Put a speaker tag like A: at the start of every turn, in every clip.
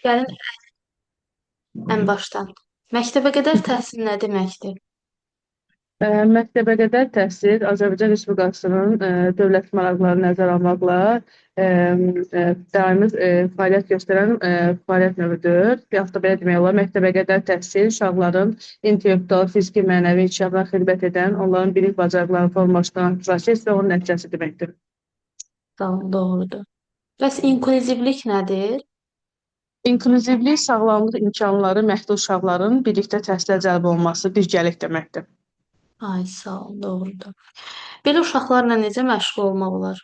A: Gəlin ən başdan. Məktəbəqədər təhsil nə deməkdir?
B: Məktəbəqədər təhsil Azərbaycan Respublikasının dövlət maraqlarını nəzərə almaqla daimi fəaliyyət göstərən fəaliyyət növüdür. Yaxud da belə demək olar, məktəbəqədər təhsil uşaqların intellektual, fiziki, mənəvi inkişafına xidmət edən, onların bilik bacarıqlarını formalaşdıran proses və onun nəticəsi deməkdir.
A: Tamam, doğrudur. Bəs inklüzivlik nədir?
B: İnklüzivlik sağlamlıq imkanları məhdud uşaqların birlikdə təhsilə cəlb olunması, birgəlik deməkdir.
A: Ay, sağ ol, doğrudur. Belə uşaqlarla necə məşğul olmaq olar?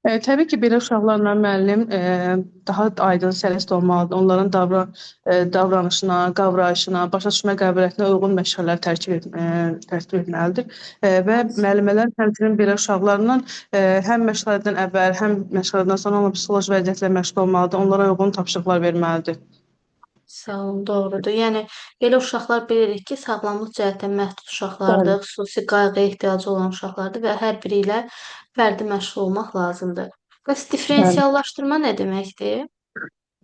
B: Təbii ki, belə uşaqlarla müəllim daha aydın, sələst olmalıdır. Onların davranışına, qavrayışına, başa düşmə qabiliyyətinə uyğun məşğələlər tərtib etməlidir. Və müəllimələr həmçinin belə uşaqlarla həm məşğələdən əvvəl, həm məşğələdən sonra onların psixoloji vəziyyətlə məşğul olmalıdır. Onlara uyğun tapşırıqlar verməlidir.
A: Sağ olun, doğrudur. Yəni belə uşaqlar bilirik ki, sağlamlıq cəhətdən məhdud
B: Bəli.
A: uşaqlardır, xüsusi qayğıya ehtiyacı olan uşaqlardır və hər biri ilə fərdi məşğul olmaq lazımdır. Bəs
B: Bəli.
A: differensiallaşdırma nə deməkdir?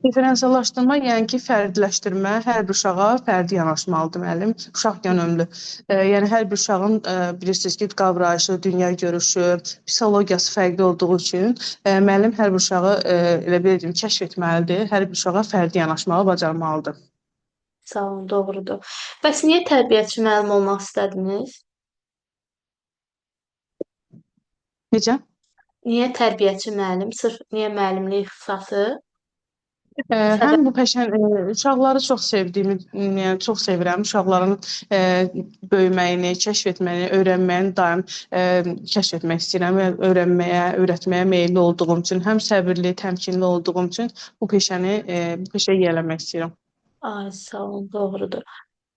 B: Differensiallaşdırma, yəni ki, fərdiləşdirmə, hər bir uşağa fərdi yanaşmalıdır müəllim, uşaq yönümlü. Yəni hər bir uşağın bilirsiniz ki, qavrayışı, dünya görüşü, psixologiyası fərqli olduğu üçün müəllim hər bir uşağı elə belə deyim, kəşf etməlidir. Hər bir uşağa fərdi yanaşmağı bacarmalıdır.
A: Sağ olun, doğrudur. Bəs niyə tərbiyəçi müəllim olmaq istədiniz?
B: Necə?
A: Niyə tərbiyəçi müəllim? Sırf niyə müəllimlik ixtisası? Səbəb
B: Həm bu peşə uşaqları çox sevdiyimi, yəni çox sevirəm. Uşaqların böyüməyini, kəşf etməyini, öyrənməyini daim kəşf etmək istəyirəm və öyrənməyə, öyrətməyə meyilli olduğum üçün, həm səbirli, təmkinli olduğum üçün bu peşəni, bu peşəyə yiyələnmək istəyirəm.
A: Ay, sağ olun, doğrudur.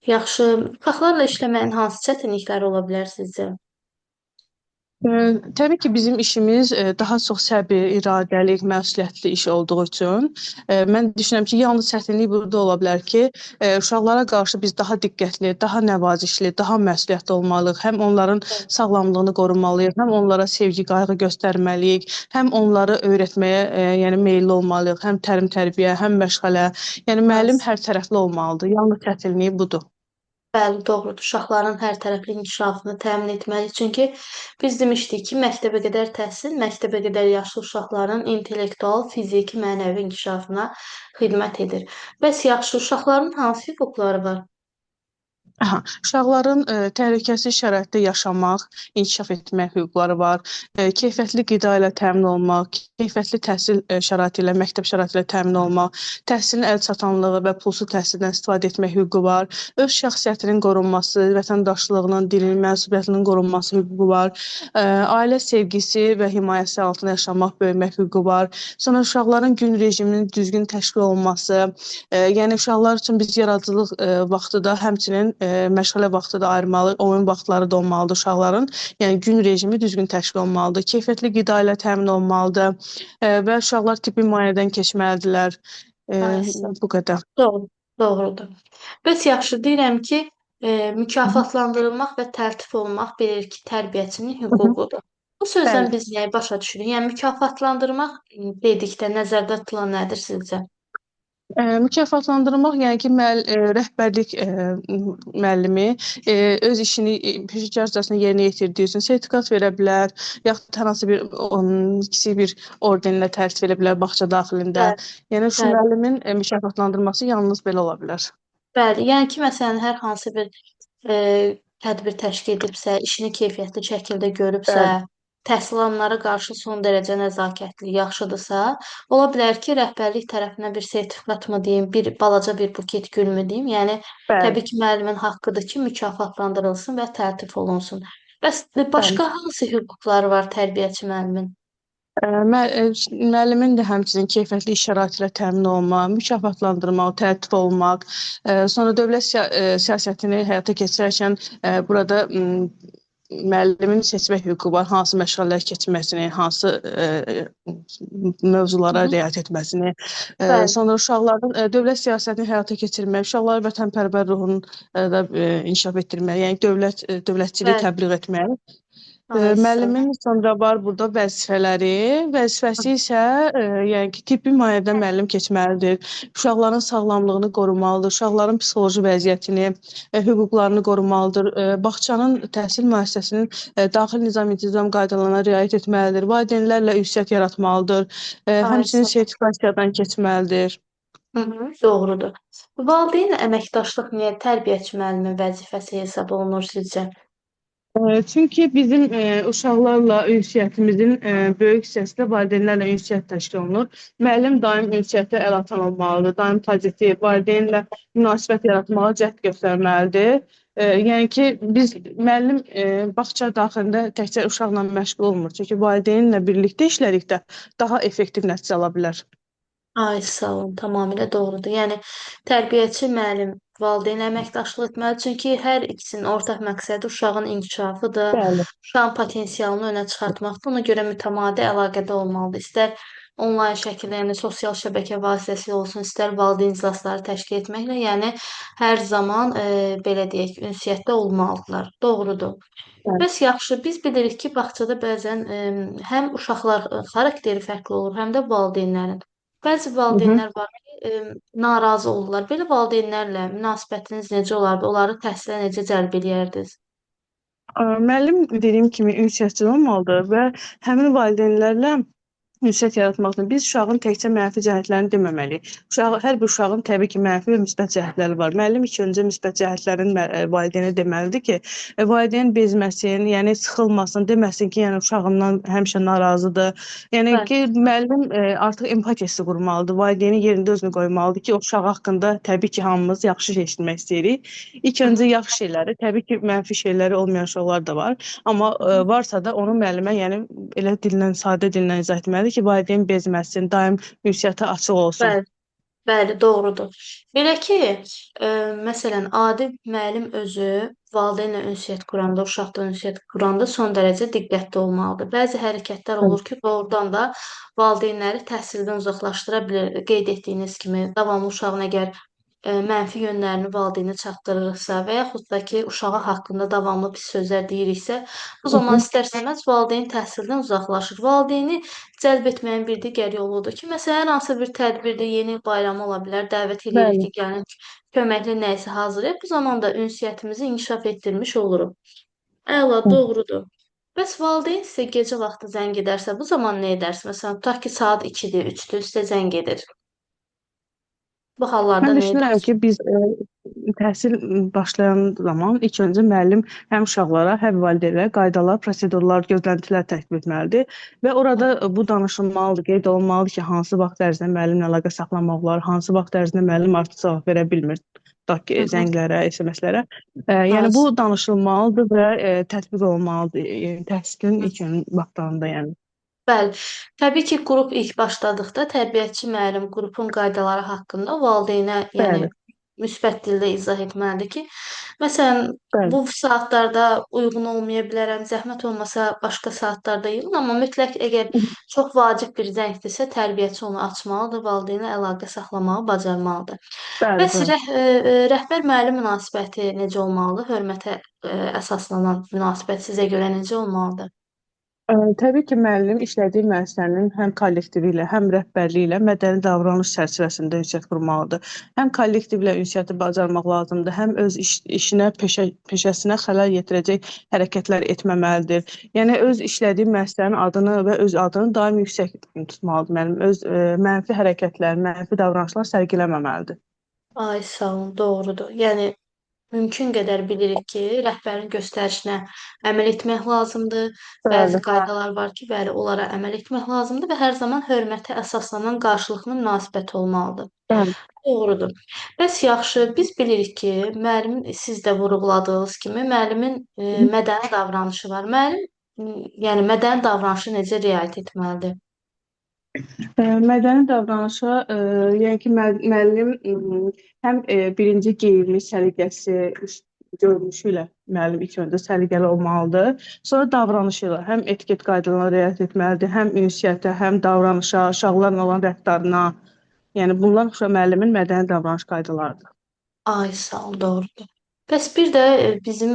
A: Yaxşı, uşaqlarla işləməyin hansı çətinlikləri ola bilər sizcə?
B: Təbii ki, bizim işimiz daha çox səbir, iradəlik, məsuliyyətli iş olduğu üçün mən düşünürəm ki, yalnız çətinlik burada ola bilər ki, uşaqlara qarşı biz daha diqqətli, daha nəvazişli, daha məsuliyyətli olmalıyıq. Həm onların
A: Bəli.
B: sağlamlığını qorumalıyıq, həm onlara sevgi, qayğı göstərməliyik, həm onları öyrətməyə, yəni meyilli olmalıyıq, həm təlim-tərbiyə, həm məşğələ. Yəni
A: Ay,
B: müəllim hər tərəfli olmalıdır. Yalnız çətinliyi budur.
A: bəli, doğrudur. Uşaqların hər tərəfli inkişafını təmin etməliyik. Çünki biz demişdik ki, məktəbəqədər təhsil məktəbəqədər yaşlı uşaqların intellektual, fiziki, mənəvi inkişafına xidmət edir. Bəs yaxşı, uşaqların hansı hüquqları var?
B: Aha, uşaqların təhlükəsiz şəraitdə yaşamaq, inkişaf etmək hüquqları var. Keyfiyyətli qida ilə təmin olmaq, keyfiyyətli təhsil şəraiti ilə, məktəb şəraiti ilə təmin olmaq, təhsilin əlçatanlığı və pulsuz təhsildən istifadə etmək hüququ var. Öz şəxsiyyətinin qorunması, vətəndaşlığının, dilinin, mənsubiyyətinin qorunması hüququ var. Ailə sevgisi və himayəsi altında yaşamaq, böyümək hüququ var. Sonra uşaqların gün rejiminin düzgün təşkil olunması, yəni uşaqlar üçün biz yaradıcılıq vaxtı da həmçinin məşğələ vaxtı da ayırmalı, oyun vaxtları da olmalıdır uşaqların. Yəni gün rejimi düzgün təşkil olunmalıdır, keyfiyyətli qida ilə təmin olunmalıdır və uşaqlar tibbi müayinədən keçməlidirlər. E,
A: Ay, sağ ol.
B: Bu qədər.
A: Doğru, doğrudur. Bəs yaxşı, deyirəm ki, mükafatlandırılmaq və təltif olunmaq bilir ki, tərbiyəçinin
B: Hı hı.
A: hüququdur. Bu sözdən
B: Bəli.
A: biz nəyi başa düşürük? Yəni mükafatlandırmaq dedikdə nəzərdə tutulan nədir sizcə?
B: Mükafatlandırmaq, yəni ki, rəhbərlik müəllimi öz işini peşəkarcasına yerinə yetirdiyi üçün sertifikat verə bilər, yaxud hər hansı bir kiçik bir ordenlə təltif edə bilər bağça daxilində.
A: Bəli,
B: Yəni şu
A: bəli.
B: müəllimin mükafatlandırması yalnız belə ola bilər.
A: Bəli, yəni ki, məsələn, hər hansı bir e, tədbir təşkil edibsə, işini keyfiyyətli şəkildə görübsə,
B: Bəli,
A: təhsil alanlara qarşı son dərəcə nəzakətli, yaxşıdırsa, ola bilər ki, rəhbərlik tərəfindən bir sertifikat mı deyim, bir balaca bir buket gül mü deyim. Yəni
B: bəli,
A: təbii ki, müəllimin haqqıdır ki, mükafatlandırılsın və təltif olunsun. Bəs
B: bəli.
A: başqa hansı hüquqları var tərbiyəçi müəllimin?
B: Müəllimin də həmçinin keyfiyyətli iş şəraiti ilə təmin olunmaq, mükafatlandırmaq, təltif olunmaq, sonra dövlət siyasətini həyata keçirərkən burada müəllimin seçmək hüququ var, hansı məşğələlər keçməsini, hansı
A: Hı
B: mövzulara
A: hı.
B: riayət etməsini,
A: Bəli,
B: sonra uşaqların dövlət siyasətini həyata keçirmək, uşaqların vətənpərvər ruhunu da inkişaf etdirmək, yəni dövlət dövlətçiliyi
A: bəli.
B: təbliğ etmək.
A: Ay, sağ ol.
B: Müəllimin sonra var burada vəzifələri. Vəzifəsi isə yəni ki, tibbi müayinədən müəllim keçməlidir. Uşaqların sağlamlığını qorumalıdır, uşaqların psixoloji vəziyyətini, hüquqlarını qorumalıdır. Bağçanın, təhsil müəssisəsinin daxili nizam-intizam qaydalarına riayət etməlidir. Valideynlərlə ünsiyyət yaratmalıdır.
A: Ay,
B: Həmçinin
A: sağ ol.
B: sertifikasiyadan keçməlidir.
A: Hı -hı, doğrudur. Valideynlə əməkdaşlıq niyə tərbiyəçi müəllimin vəzifəsi hesab olunur sizcə?
B: Çünki bizim uşaqlarla ünsiyyətimizin böyük hissəsi də valideynlərlə ünsiyyət təşkil olunur. Müəllim daim ünsiyyətə əl atan olmalıdır, daim pozitiv, valideynlə münasibət yaratmağa cəhd göstərməlidir. Yəni ki, biz müəllim bağça daxilində təkcə uşaqla məşğul olmur. Çünki valideynlə birlikdə işlədikdə daha effektiv nəticə ala bilər.
A: Ay, sağ olun, tamamilə doğrudur. Yəni tərbiyəçi müəllim valideynlə əməkdaşlıq etməli, çünki hər ikisinin ortaq məqsədi uşağın inkişafıdır,
B: Bəli.
A: uşağın potensialını önə çıxartmaqdır. Ona görə mütəmadi əlaqədə olmalıdır. İstər onlayn şəkildə, yəni sosial şəbəkə vasitəsilə olsun, istər valideyn iclasları təşkil etməklə, yəni hər zaman belə deyək, ünsiyyətdə olmalıdırlar. Doğrudur.
B: Bəli.
A: Bəs yaxşı, biz bilirik ki, bağçada bəzən həm uşaqlar xarakteri fərqli olur, həm də valideynlərin. Bəzi
B: Hı -hı.
A: valideynlər var ki, narazı olurlar. Belə valideynlərlə münasibətiniz necə olardı? Onları təhsilə necə cəlb eləyərdiniz?
B: Müəllim dediyim kimi ünsiyyətçi olmalıdır və həmin valideynlərlə ünsiyyət yaratmaq üçün biz uşağın təkcə mənfi cəhətlərini deməməliyik. Uşaq, hər bir uşağın təbii ki, mənfi və müsbət cəhətləri var. Müəllim ilk öncə müsbət cəhətlərini valideynə deməlidir ki, valideyn bezməsin, yəni sıxılmasın, deməsin ki, yəni uşağından həmişə narazıdır. Yəni
A: Bəli.
B: ki, müəllim artıq empatiya hissi qurmalıdır. Valideynin yerində özünü qoymalıdır ki, o uşaq haqqında təbii ki, hamımız yaxşı şey eşitmək istəyirik. İlk
A: Hı
B: öncə
A: hı.
B: yaxşı şeyləri, təbii ki, mənfi şeyləri olmayan uşaqlar da var. Amma varsa da onu müəllimə, yəni elə dillə, sadə dillə izah etməlidir ki, valideyn bezməsin, daim ünsiyyətə açıq olsun.
A: Bəli. Bəli, doğrudur. Belə ki, e, məsələn, adi müəllim özü valideynlə ünsiyyət quranda, uşaqla ünsiyyət quranda son dərəcə diqqətli olmalıdır. Bəzi hərəkətlər
B: Hı
A: olur ki, doğrudan da valideynləri təhsildən uzaqlaşdıra bilir. Qeyd etdiyiniz kimi, davamlı uşağın əgər mənfi yönlərini valideynə çatdırırıqsa və yaxud da ki, uşağı haqqında davamlı pis sözlər deyiriksə, bu zaman
B: hı.
A: istər-istəməz valideyn təhsildən uzaqlaşır. Valideyni cəlb etməyin bir digər yoludur ki, məsələn, hər hansı bir tədbirdə yeni il bayramı ola bilər, dəvət eləyirik
B: Bəli.
A: ki, gəlin köməkli nəyisə hazırlayaq. Bu zaman da ünsiyyətimizi inkişaf etdirmiş oluruq. Əla,
B: Hı.
A: doğrudur. Bəs valideyn sizə gecə vaxtı zəng edərsə, bu zaman nə edərsiniz? Məsələn, tutaq ki, saat 2-dir, 3-dür, sizə zəng edir. Bu hallarda
B: Mən
A: nə
B: düşünürəm
A: edərsiniz?
B: ki, biz təhsil başlayan zaman ilk öncə müəllim həm uşaqlara, həm valideynlərə qaydalar, prosedurlar, gözləntilər təklif etməlidir və orada bu danışılmalıdır, qeyd olunmalıdır ki, hansı vaxt ərzində müəllimlə əlaqə saxlamaq olar, hansı vaxt ərzində müəllim artıq cavab verə bilmir. Tutaq
A: Hı
B: ki,
A: hı.
B: zənglərə, SMS-lərə. Yəni
A: Ay,
B: bu danışılmalıdır və tətbiq olunmalıdır. Yəni, təhsilin ilk vaxtlarında yəni.
A: bəli. Təbii ki, qrup ilk başladıqda tərbiyəçi müəllim qrupun qaydaları haqqında valideynə, yəni
B: Bəli,
A: müsbət dildə izah etməlidir ki, məsələn,
B: bəli.
A: bu saatlarda uyğun olmaya bilərəm, zəhmət olmasa başqa saatlarda yığın, amma mütləq əgər çox vacib bir zəngdirsə, tərbiyəçi onu açmalıdır, valideynlə əlaqə saxlamağı bacarmalıdır.
B: Bəli,
A: Bəs
B: bəli.
A: rəhbər müəllim münasibəti necə olmalıdır? Hörmətə əsaslanan münasibət sizə görə necə olmalıdır?
B: Təbii ki, müəllim işlədiyi müəssisənin həm kollektivi ilə, həm rəhbərliyi ilə mədəni davranış çərçivəsində ünsiyyət qurmalıdır. Həm kollektivlə ünsiyyəti bacarmaq lazımdır, həm öz işinə, peşəsinə xələl yetirəcək hərəkətlər etməməlidir. Yəni öz işlədiyi müəssisənin adını və öz adını daim yüksək tutmalıdır müəllim. Öz mənfi hərəkətlər, mənfi davranışlar sərgiləməməlidir.
A: Ay, sağ olun, doğrudur. Yəni mümkün qədər bilirik ki, rəhbərin göstərişinə əməl etmək lazımdır. Bəzi
B: Bəli.
A: qaydalar var ki, bəli, onlara əməl etmək lazımdır və hər zaman hörmətə əsaslanan qarşılıqlı münasibət olmalıdır.
B: Bəli.
A: Doğrudur. Bəs yaxşı, biz bilirik ki, müəllimin siz də vurğuladığınız kimi müəllimin mədəni davranışı var. Müəllim yəni mədəni davranışı necə riayət etməlidir?
B: Mədəni davranışa, yəni ki, müəllim həm birinci geyimi, səliqəsi, görünüşü ilə müəllim ilk öncə səliqəli olmalıdır. Sonra davranışı ilə həm etiket qaydalarına riayət etməlidir, həm ünsiyyətə, həm davranışa, uşaqlarla olan rəftarına. Yəni bunlar müəllimin mədəni davranış qaydalarıdır.
A: Ay, sağ ol, doğrudur. Bəs bir də bizim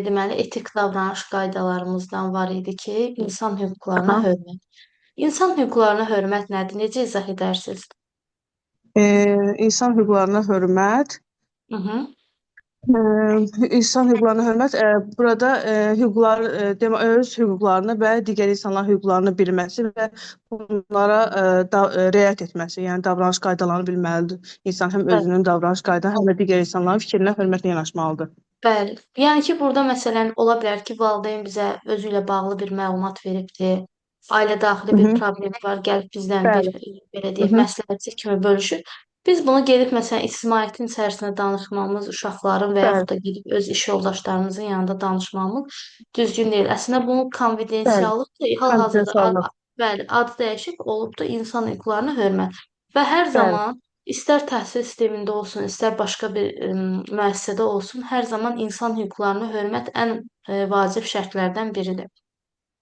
A: deməli etik davranış qaydalarımızdan var idi ki, insan hüquqlarına
B: Aha.
A: hörmət. İnsan hüquqlarına hörmət nədir? Necə izah edərsiniz?
B: E, insan hüquqlarına hörmət.
A: Hı -hı.
B: İnsan hüquqlarına hörmət, burada hüquqlar, öz hüquqlarını və digər insanların hüquqlarını bilməsi və bunlara riayət etməsi, yəni davranış qaydalarını bilməlidir. İnsan həm
A: Bəli.
B: özünün davranış qaydalarına, həm də digər insanların fikrinə hörmətlə yanaşmalıdır.
A: Bəli. Yəni ki, burada məsələn ola bilər ki, valideyn bizə özü ilə bağlı bir məlumat veribdir. Ailə daxili
B: Hı
A: bir
B: -hı.
A: problem var, gəlib bizdən bir
B: Bəli.
A: belə
B: Hı
A: deyək,
B: -hı.
A: məsləhətçi kimi bölüşür. Biz bunu gedib məsələn ictimaiyyətin içərisində danışmamız, uşaqların və
B: Bəli.
A: yaxud da gedib öz iş yoldaşlarımızın yanında danışmamız düzgün deyil. Əslində bunun
B: Bəli.
A: konfidensiallıqdır. Hal-hazırda
B: Konfidensiallıq.
A: bəli, adı dəyişib olubdur insan hüquqlarına hörmət. Və hər
B: Bəli.
A: zaman İstər təhsil sistemində olsun, istər başqa bir müəssisədə olsun, hər zaman insan hüquqlarına hörmət ən vacib şərtlərdən biridir.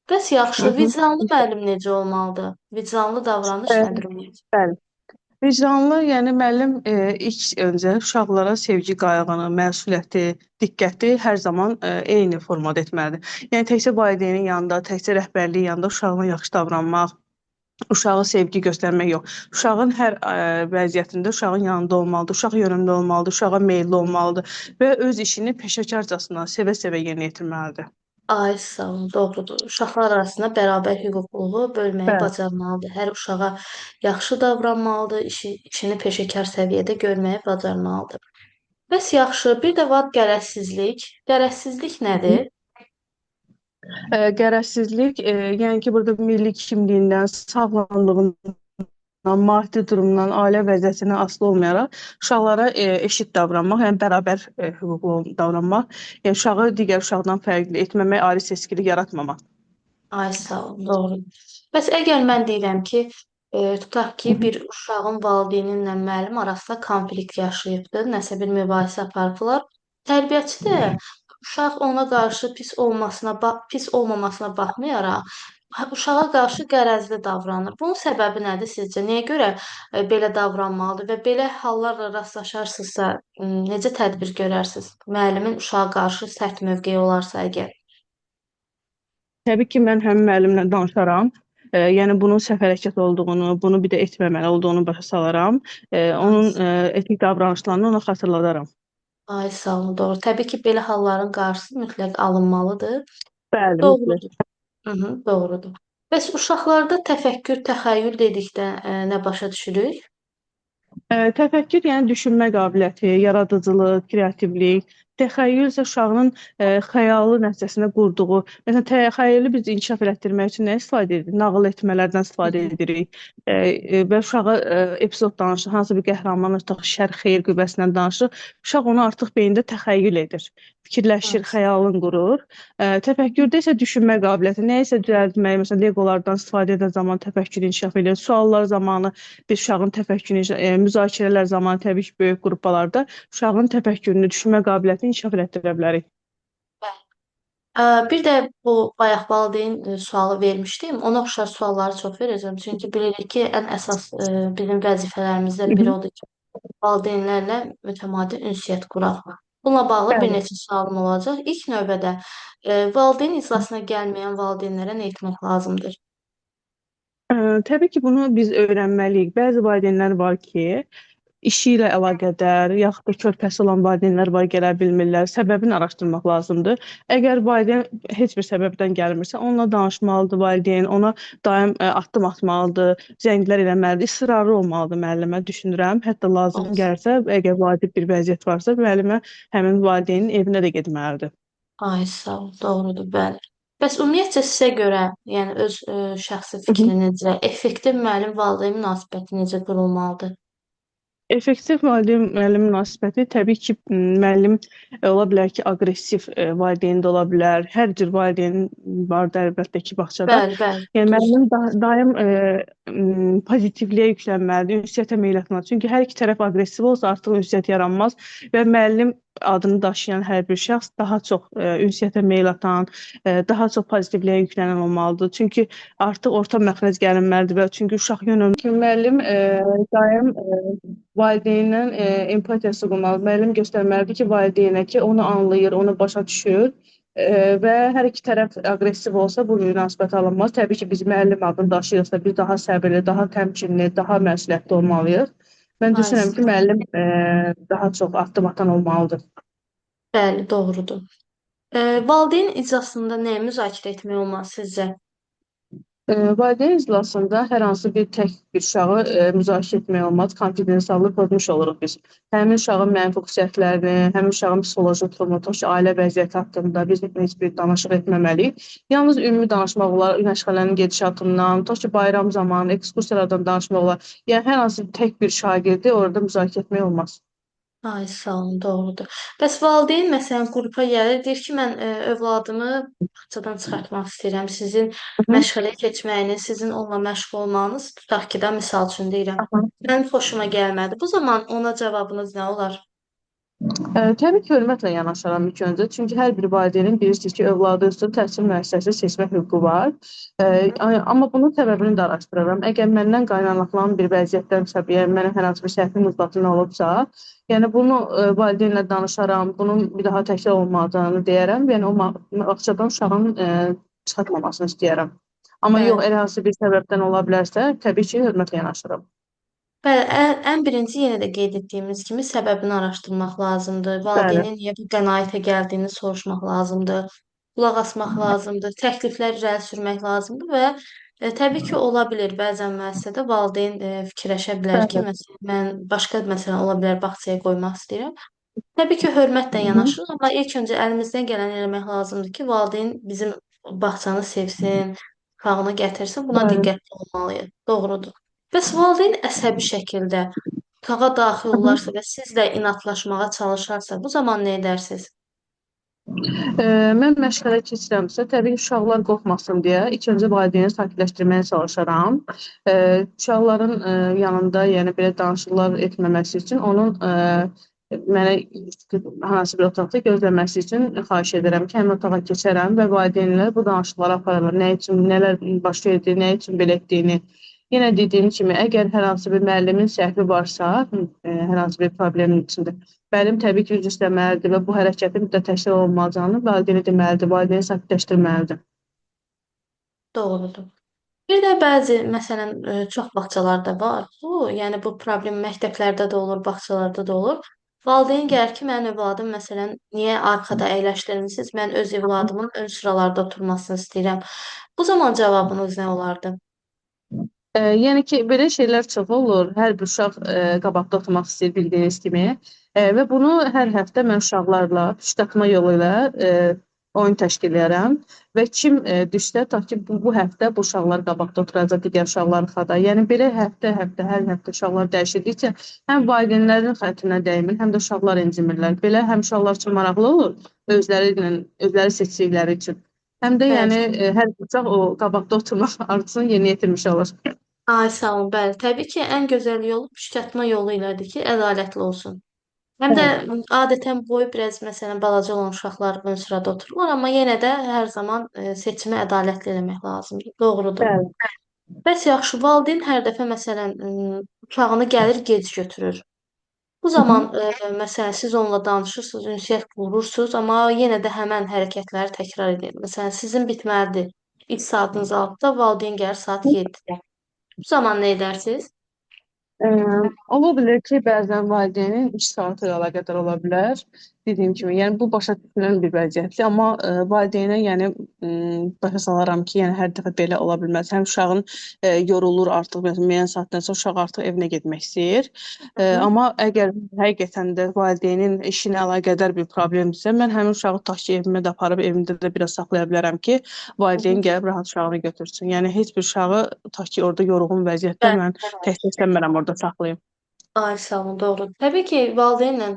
A: Bəs
B: Hı
A: yaxşı,
B: -hı.
A: vicdanlı müəllim necə olmalıdır? Vicdanlı davranış
B: E,
A: nədir ümumiyyətlə?
B: Bəli. Vicdanlı, yəni müəllim ilk öncə uşaqlara sevgi qayğını, məsuliyyəti, diqqəti hər zaman eyni formada etməlidir. Yəni təkcə valideynin yanında, təkcə rəhbərliyin yanında uşağına yaxşı davranmaq, uşağa sevgi göstərmək yox. Uşağın hər vəziyyətində uşağın yanında olmalıdır, uşaq yönümlü olmalıdır, uşağa meyilli olmalıdır və öz işini peşəkarcasına sevə-sevə yerinə yetirməlidir.
A: Ay, sağ olun, doğrudur. Uşaqlar arasında bərabər hüquqluluğu bölməyi
B: Bəli.
A: bacarmalıdır. Hər uşağa yaxşı davranmalıdır, işini peşəkar səviyyədə görməyi bacarmalıdır. Bəs yaxşı, bir də var qərəzsizlik. Qərəzsizlik nədir?
B: Qərəzsizlik, yəni ki, burada milli kimliyindən, sağlamlığından, maddi durumdan, ailə vəziyyətindən asılı olmayaraq uşaqlara eşit davranmaq, yəni bərabər hüquqlu davranmaq, yəni uşağı digər uşaqdan fərqli etməmək, ayrı seçkilik yaratmamaq.
A: Ay sağ ol, doğru. Bəs əgər mən deyirəm ki, tutaq ki,
B: Hı hı.
A: bir uşağın valideyni ilə müəllim arasında konflikt yaşayıbdır, nəsə bir mübahisə aparıblar. Tərbiyəçi də uşaq ona qarşı pis olmasına, pis olmamasına baxmayaraq, uşağa qarşı qərəzli davranır. Bunun səbəbi nədir sizcə? Nəyə görə belə davranmalıdır və belə hallarla rastlaşarsınızsa, necə tədbir görərsiniz? Müəllimin uşağa qarşı sərt mövqeyi olarsa əgər.
B: Təbii ki, mən həm müəllimlə danışaram. Yəni bunun səhv hərəkət olduğunu, bunu bir də etməməli olduğunu başa salaram.
A: Ay
B: Onun etik davranışlarını ona xatırladaram.
A: Ay sağ olun, doğru. Təbii ki, belə halların qarşısı mütləq alınmalıdır.
B: Bəli, mütləq.
A: Doğrudur. Hı -hı, doğrudur. Bəs uşaqlarda təfəkkür, təxəyyül dedikdə nə başa düşürük?
B: Təfəkkür, yəni düşünmə qabiliyyəti, yaradıcılıq, kreativlik, təxəyyül isə uşağın xəyalı nəticəsində qurduğu, məsələn, təxəyyülü biz inkişaf elətdirmək üçün nə istifadə edirik? Nağıl etmələrdən
A: Hı
B: istifadə
A: -hı.
B: edirik. Və uşağa epizod danışır, hansı bir qəhrəman artıq şər, xeyir qüvvəsindən danışır. Uşaq onu artıq beynində təxəyyül edir, fikirləşir,
A: Evet.
B: xəyalın qurur. Təfəkkürdə isə düşünmə qabiliyyəti, nə isə düzəltmək, məsələn, leqolardan istifadə edən zaman təfəkkür inkişaf edir. Suallar zamanı bir uşağın təfəkkürünü, müzakirələr zamanı təbii ki, böyük qruplarda uşağın təfəkkürünü, düşünmə qabiliyyətini inkişaf elətdirə bilərik.
A: Bir də bu bayaq valideyn sualı vermişdim. Ona oxşar sualları çox verəcəm. Çünki bilirik ki, ən əsas bizim vəzifələrimizdən
B: Hı
A: biri
B: -hı.
A: odur ki, valideynlərlə mütəmadi ünsiyyət quraq. Bununla bağlı bir
B: Bəli.
A: neçə sualım olacaq. İlk növbədə valideyn iclasına gəlməyən valideynlərə nə etmək lazımdır?
B: Təbii ki, bunu biz öyrənməliyik. Bəzi valideynlər var ki, işi ilə əlaqədar, yaxud da körpəsi olan valideynlər var, gələ bilmirlər. Səbəbini araşdırmaq lazımdır. Əgər valideyn heç bir səbəbdən gəlmirsə, onunla danışmalıdır valideyn, ona daim addım atmalıdır, zənglər eləməlidir, israrlı olmalıdır müəllimə düşünürəm. Hətta lazım
A: Olsun.
B: gəlsə, əgər vacib bir vəziyyət varsa, müəllimə həmin valideynin evinə də getməlidir.
A: Ay sağ ol, doğrudur, bəli. Bəs ümumiyyətcə sizə görə, yəni öz şəxsi
B: Hı hı.
A: fikrinizcə effektiv müəllim-valideyn münasibəti necə qurulmalıdır?
B: Effektiv valideyn-müəllim münasibəti təbii ki, müəllim ola bilər ki, aqressiv valideyn də ola bilər. Hər cür valideyn var da əlbəttə ki, bağçada.
A: Bəli, bəli,
B: Yəni
A: düzdür.
B: müəllim da daim pozitivliyə yüklənməlidir, ünsiyyətə meyl etməlidir. Çünki hər iki tərəf aqressiv olsa artıq ünsiyyət yaranmaz və müəllim adını daşıyan hər bir şəxs daha çox ünsiyyətə meyl atan, daha çox pozitivliyə yüklənən olmalıdır. Çünki artıq orta məxrəc gəlinməlidir və çünki uşaq yönəlmir. Müəllim daim valideynlə empatiyası qurmalıdır. Müəllim göstərməlidir ki, valideynə ki, onu anlayır, onu başa düşür. Və hər iki tərəf aqressiv olsa bu münasibət alınmaz. Təbii ki, biz müəllim adını daşıyırıqsa biz daha səbirli, daha təmkinli, daha məsuliyyətli olmalıyıq. Mən
A: Ay,
B: düşünürəm ki, müəllim daha çox addım atan olmalıdır.
A: bəli, doğrudur. Valideyn iclasında nəyi müzakirə etmək olmaz sizcə?
B: Valideyn iclasında hər hansı bir tək bir uşağı müzakirə etmək olmaz. Konfidensiallığı pozmuş oluruq biz. Həmin uşağın mənfi xüsusiyyətlərini, həmin uşağın psixoloji durumu, tutaq ki, ailə vəziyyəti haqqında biz heç bir danışıq etməməliyik. Yalnız ümumi danışmaq olar, məşğələnin gedişatından, tutaq ki, bayram zamanı, ekskursiyalardan danışmaq olar. Yəni hər hansı tək bir şagirdi orada müzakirə etmək olmaz.
A: Ay, sağ olun, doğrudur. Bəs valideyn məsələn qrupa gəlir, deyir ki, mən övladımı bağçadan çıxartmaq istəyirəm. Sizin
B: Hı hı.
A: məşğələyə keçməyiniz, sizin onunla məşğul olmağınız, tutaq ki, də misal üçün deyirəm.
B: Aha.
A: Mənim xoşuma gəlmədi. Bu zaman ona cavabınız nə olar?
B: Təbii ki, hörmətlə yanaşaram ilk öncə. Çünki hər bir valideynin bilirsiniz ki, övladı üçün təhsil müəssisəsi seçmək hüququ var. Amma bunun səbəbini də araşdıraram. Əgər məndən qaynaqlanan bir vəziyyətdənsə, yəni mənə hər hansı bir səhvim uzatın olubsa, yəni bunu valideynlə danışaram, bunun bir daha təkrar olmadığını deyərəm. Yəni o bağçadan uşağın çıxartmamasını istəyərəm. Amma yox,
A: Bəli.
B: elə hansı bir səbəbdən ola bilərsə, təbii ki, hörmətlə yanaşıram.
A: Bəli, ən birinci yenə də qeyd etdiyimiz kimi səbəbini araşdırmaq lazımdır.
B: Bəli.
A: Valideynin niyə bu qənaətə gəldiyini soruşmaq lazımdır. Qulaq asmaq lazımdır. Təkliflər irəli sürmək lazımdır və təbii ki, ola bilər bəzən müəssisədə valideyn fikirləşə bilər ki,
B: Bəli.
A: məsələn, mən başqa məsələn ola bilər bağçaya qoymaq istəyirəm. Təbii ki, hörmətlə
B: Hı -hı.
A: yanaşır, amma ilk öncə əlimizdən gələni eləmək lazımdır ki, valideyn bizim bağçanı sevsin, uşağını gətirsin. Buna
B: Bəli.
A: diqqətli olmalıyıq. Doğrudur. Bəs valideyn əsəbi şəkildə otağa daxil
B: Hı -hı.
A: olarsa və sizlə inadlaşmağa çalışarsa, bu zaman nə edərsiniz?
B: Mən məşğələ keçirəmsə, təbii ki, uşaqlar qorxmasın deyə ilk öncə valideyni sakitləşdirməyə çalışaram. Uşaqların yanında, yəni belə danışıqlar etməməsi üçün onun mənə hansı bir otaqda gözləməsi üçün xahiş edirəm ki, həmin otağa keçərəm və valideynlər bu danışıqları aparırlar. Nə üçün, nələr baş verdi, nə üçün belə etdiyini. Yenə dediyim kimi, əgər hər hansı bir müəllimin səhvi varsa, hər hansı bir problemin içində, müəllim təbii ki, üzr istəməlidir və bu hərəkətin bir də təkrar olmayacağını valideynə deməlidir, valideyni sakitləşdirməlidir.
A: Doğrudur. Bir də bəzi məsələn çox bağçalarda var bu. Yəni bu problem məktəblərdə də olur, bağçalarda da olur. Valideyn gəlir ki, mənim övladım məsələn niyə arxada əyləşdirmisiniz? Mən öz övladımın ön sıralarda oturmasını istəyirəm. Bu zaman cavabınız nə olardı?
B: Yəni ki, belə şeylər çox olur. Hər bir uşaq qabaqda oturmaq istəyir bildiyiniz kimi. Və bunu hər həftə mən uşaqlarla püşk yolu ilə oyun təşkil edirəm və kim düşsə, ta ki bu həftə bu uşaqlar qabaqda oturacaq, digər uşaqlar arxada. Yəni belə həftə-həftə, hər həftə uşaqlar dəyişildikcə həm valideynlərin xətrinə dəymir, həm də uşaqlar incimirlər. Belə həm uşaqlar üçün maraqlı olur, özləri ilə, özləri seçdikləri üçün. Həm də
A: Bəli.
B: yəni hər uşaq o qabaqda oturmaq arzusunu yerinə yetirmiş olur.
A: Ay sağ olun. Bəli, təbii ki, ən gözəl yolu püşk yolu ilədir ki, ədalətli olsun. Həm də
B: Bəli.
A: adətən boyu biraz məsələn balaca olan uşaqlar ön sırada otururlar, amma yenə də hər zaman seçimi ədalətli eləmək lazımdır. Doğrudur.
B: Bəli.
A: Bəs yaxşı, valideyn hər dəfə məsələn uşağını gəlir gec götürür. Bu
B: Hı hı.
A: zaman məsələn siz onunla danışırsınız, ünsiyyət qurursunuz, amma yenə də həmən hərəkətləri təkrar edir. Məsələn, sizin bitməlidir. İlk saatınız 6-da, valideyn gəlir saat 7-də. Bu zaman nə edərsiniz?
B: Ee, Ola bilər ki, bəzən valideynin iş saatı ilə əlaqədar ola bilər. Dediyim kimi, yəni bu başa düşülən bir vəziyyətdir, amma valideynə yəni başa salaram ki, yəni hər dəfə belə ola bilməz. Həm uşağın yorulur artıq, məsələn, müəyyən saatdan sonra uşaq artıq evinə getmək istəyir.
A: Hı hı.
B: Amma əgər həqiqətən də valideynin işinə əlaqədar bir problemdirsə, mən həmin uşağı tutaq ki, evimə də aparıb evimdə də biraz saxlaya bilərəm ki,
A: Hı hı.
B: valideyn gəlib rahat uşağını götürsün. Yəni heç bir uşağı tutaq ki, orada yorğun vəziyyətdə
A: Bəli.
B: mən təkcə istəmirəm orada saxlayım.
A: Ay sağ olun, doğru. Təbii ki, valideynlə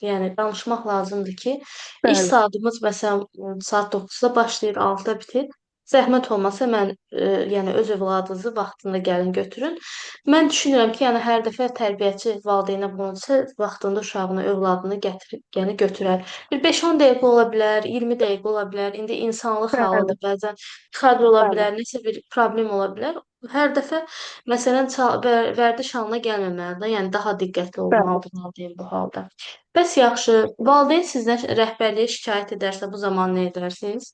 A: yəni danışmaq lazımdır ki, iş
B: Bəli.
A: saatımız məsələn saat 9-da başlayır, 6-da bitir. Zəhmət olmasa mən yəni öz övladınızı vaxtında gəlin götürün. Mən düşünürəm ki, yəni hər dəfə tərbiyəçi valideynə bunu desə, vaxtında uşağını, övladını gətirib, yəni götürər. Bir 5-10 dəqiqə ola bilər, 20 dəqiqə ola bilər. İndi insanlıq
B: Bəli,
A: halıdır. Bəzən tıxac ola
B: bəli,
A: bilər, nəsə bir problem ola bilər. Hər dəfə məsələn vərdiş halına gəlməməlidir. Yəni daha diqqətli
B: bəli.
A: olmalıdır valideyn bu halda. Bəs yaxşı, valideyn sizdən rəhbərliyə şikayət edərsə bu zaman nə edərsiniz?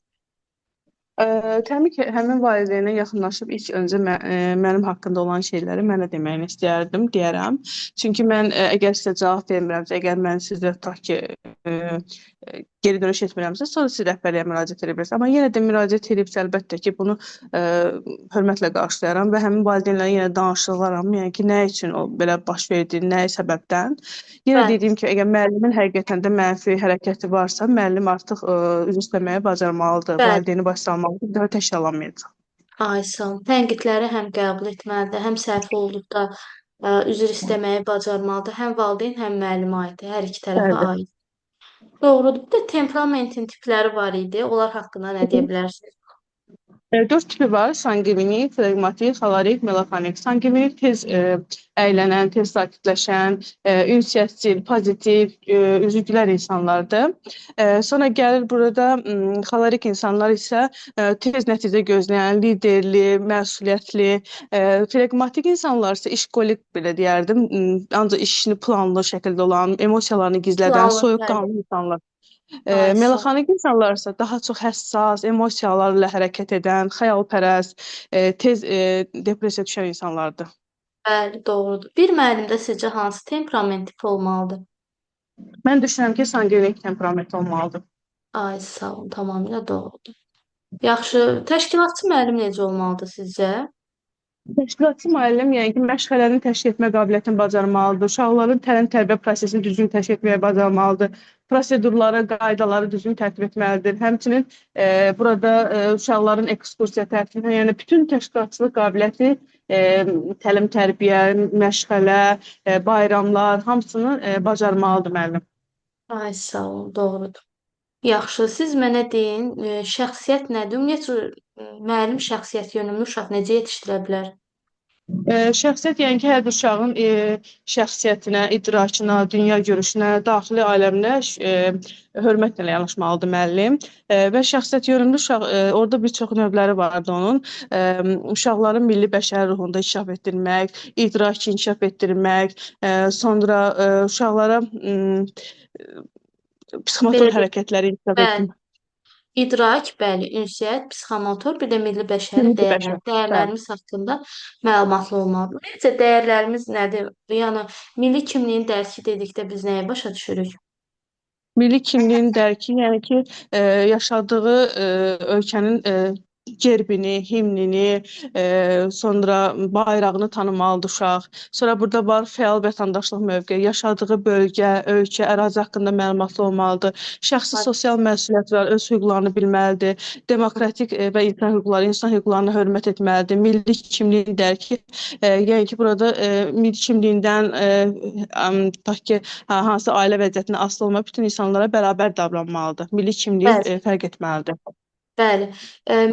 B: Təbii ki, həmin valideynə yaxınlaşıb ilk öncə mənim haqqında olan şeyləri mənə deməyini istəyərdim, deyərəm. Çünki mən əgər sizə cavab vermirəmsə, əgər mən sizə tutaq ki, ə, geri dönüş etmirəmsə, sonra siz rəhbərliyə müraciət edə bilərsiniz. Amma yenə də müraciət edibsə, əlbəttə ki, bunu ə, hörmətlə qarşılayaram və həmin valideynlə yenə danışılaram. Yəni ki, nə üçün o belə baş verdi, nə səbəbdən. Yenə
A: Bəli.
B: dediyim kimi, əgər müəllimin həqiqətən də mənfi hərəkəti varsa, müəllim artıq üzr istəməyi bacarmalıdır,
A: Bəli.
B: valideyni başsalmalıdır, bir daha təkrarlamayacaq.
A: Ay sağ ol. Tənqidləri həm qəbul etməlidir, həm səhv olduqda üzr istəməyi bacarmalıdır. Həm valideyn, həm müəllimə aiddir. Hər iki tərəfə
B: Bəli.
A: aid. Doğrudur. Bir də temperamentin tipləri var idi. Onlar haqqında nə deyə bilərsiniz?
B: Dörd tipi var: sanqvinik, fleqmatik, xolorik, melanxolik. Sanqvinik tez əylənən, tez sakitləşən, ünsiyyətçil, pozitiv, üzü gülər insanlardır. Sonra gəlir burada xolorik insanlar isə tez nəticə gözləyən, liderli, məsuliyyətli, fleqmatik insanlar isə işkolik belə deyərdim. Ancaq işini planlı şəkildə olan, emosiyalarını gizlədən,
A: Planlı, bəli.
B: soyuqqanlı insanlar.
A: Ay sağ ol.
B: Melanxolik insanlar isə daha çox həssas, emosiyalarla hərəkət edən, xəyalpərəst, tez depressiyaya düşən insanlardır.
A: Bəli, doğrudur. Bir müəllimdə sizcə hansı temperament tipi olmalıdır?
B: Mən düşünürəm ki, sanqvinik temperament olmalıdır.
A: Ay sağ olun, tamamilə doğrudur. Yaxşı, təşkilatçı müəllim necə olmalıdır sizcə?
B: Təşkilatçı müəllim, yəni ki, məşğələni təşkil etmə qabiliyyətini bacarmalıdır, uşaqların təlim-tərbiyə prosesini düzgün təşkil etməyi bacarmalıdır, prosedurları, qaydaları düzgün tərtib etməlidir. Həmçinin burada uşaqların ekskursiya tərtibini, yəni bütün təşkilatçılıq qabiliyyəti, e, təlim-tərbiyə, məşğələ, bayramlar, hamısını bacarmalıdır müəllim.
A: Ay sağ olun, doğrudur. Yaxşı, siz mənə deyin, şəxsiyyət nədir? Ümumiyyətcə, müəllim şəxsiyyət yönümlü uşaq necə yetişdirə bilər?
B: Şəxsiyyət, yəni ki, hər bir uşağın şəxsiyyətinə, idrakına, dünya görüşünə, daxili aləminə hörmətlə yanaşmalıdır müəllim. Və şəxsiyyət yönümlü uşaq, orada bir çox növləri vardı onun. Uşaqların milli bəşəri ruhunda inkişaf etdirmək, idraki inkişaf etdirmək, sonra uşaqlara psixomotor
A: Belə deyək,
B: hərəkətləri inkişaf
A: bəli.
B: etdirmək.
A: İdrak, bəli, ünsiyyət, psixomotor, bir də milli bəşəri
B: Milli
A: dəyərlər,
B: bəşər. Bəli.
A: dəyərlərimiz haqqında məlumatlı olmalıdır. Ümumiyyətcə dəyərlərimiz nədir? Yəni milli kimliyin dərki dedikdə biz nəyi başa düşürük?
B: Milli kimliyin dərki, yəni ki, yaşadığı ölkənin gerbini, himnini, sonra bayrağını tanımalıdır uşaq. Sonra burada var fəal vətəndaşlıq mövqeyi, yaşadığı bölgə, ölkə, ərazi haqqında məlumatlı olmalıdır. Şəxsi sosial məsuliyyət var, öz hüquqlarını bilməlidir. Demokratik və insan hüquqları, insan hüquqlarına hörmət etməlidir. Milli kimliyin dərki, yəni ki, burada milli kimliyindən tutaq ki, hansı ailə vəziyyətinə asılı olmayıb bütün insanlara bərabər davranmalıdır. Milli kimliyi
A: Bəli.
B: fərq etməlidir.
A: Bəli,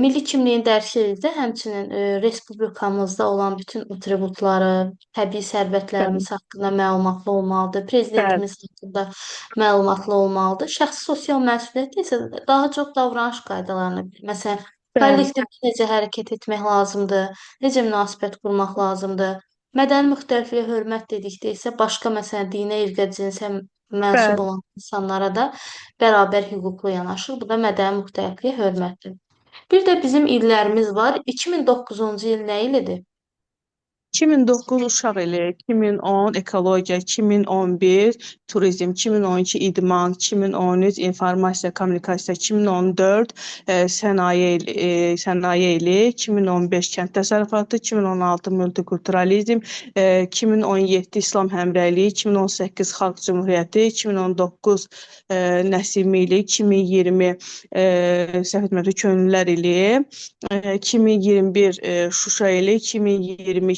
A: milli kimliyin dərki də həmçinin respublikamızda olan bütün atributları, təbii
B: Bəli,
A: sərvətlərimiz haqqında məlumatlı olmalıdır,
B: bəli,
A: prezidentimiz haqqında məlumatlı olmalıdır. Şəxsi sosial məsuliyyət isə daha çox davranış qaydalarını bilir. Məsələn,
B: bəli,
A: kollektivdə necə hərəkət etmək lazımdır, necə münasibət qurmaq lazımdır. Mədəni müxtəlifliyə hörmət dedikdə isə başqa məsələn dinə, irqə, cinsə mənsub
B: bəli.
A: olan insanlara da bərabər hüquqlu yanaşır. Bu da mədəni müxtəlifliyə hörmətdir. Bir də bizim illərimiz var. 2009-cu il nə ilidir?
B: 2009 uşaq ili, 2010 ekologiya, 2011 turizm, 2012 idman, 2013 informasiya kommunikasiya, 2014 sənaye sənaye ili, 2015 kənd təsərrüfatı, 2016 multikulturalizm, 2017 İslam həmrəyliyi, 2018 Xalq Cümhuriyyəti, 2019 Nəsimi ili, 2020 səhv etmirəmsə könüllülər ili, 2021 Şuşa ili, 2020